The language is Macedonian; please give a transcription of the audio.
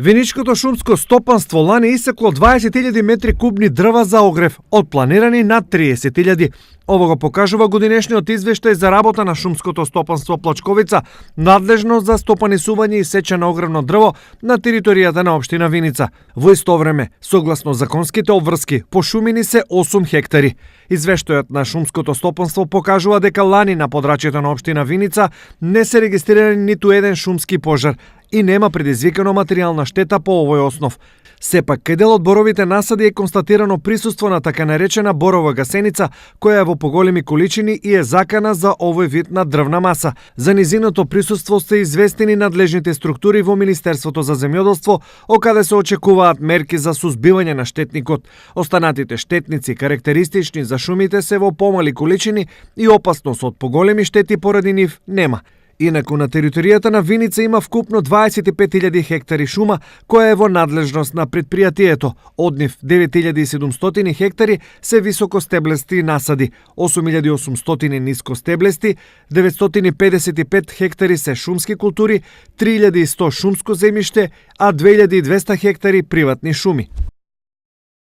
Виничкото шумско стопанство лани исекло 20.000 метри кубни дрва за огрев, од планирани над 30.000. Ово го покажува годинешниот извештај за работа на шумското стопанство Плачковица, надлежно за стопанисување и сеча на огревно дрво на територијата на општина Виница. Во исто време, согласно законските обврски, пошумени се 8 хектари. Извештајот на шумското стопанство покажува дека лани на подрачјето на општина Виница не се регистрирани ниту еден шумски пожар и нема предизвикано материјална штета по овој основ. Сепак, кај дел од боровите насади е констатирано присуство на така наречена борова гасеница, која е во поголеми количини и е закана за овој вид на дрвна маса. За низиното присуство се известени надлежните структури во Министерството за земјоделство, окаде се очекуваат мерки за сузбивање на штетникот. Останатите штетници карактеристични за шумите се во помали количини и опасност од поголеми штети поради нив нема. Инаку на територијата на Виница има вкупно 25.000 хектари шума, која е во надлежност на предпријатието. Од нив 9.700 хектари се високостеблести насади, 8.800 нискостеблести, 955 хектари се шумски култури, 3.100 шумско земјиште, а 2.200 хектари приватни шуми.